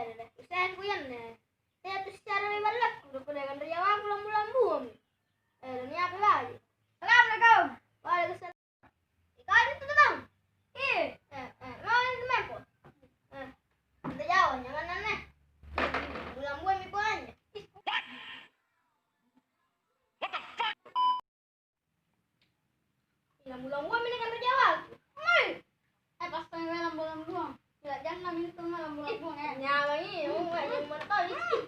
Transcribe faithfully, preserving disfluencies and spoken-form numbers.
Usahaku ianne. Tea tu secara ballakku, doko dagang ri jawaku lambu-lambuami. Eh, dan apa lagi? Salam na kau. Waalaikumsalam. Ikau itu tau? Iya. Eh, eh, mau itu mempo. Eh, kita jauh, jangan aneh. Lambu-lambuami pokoknya. Ih. Lambu-lambuang mi nakanre Jawa. Moi. Eh, pas tanya lambu-lambuang. Sila janna mintu na lambu-lambuang, eh. Nyawa iya, oh, iya, mantap, iya.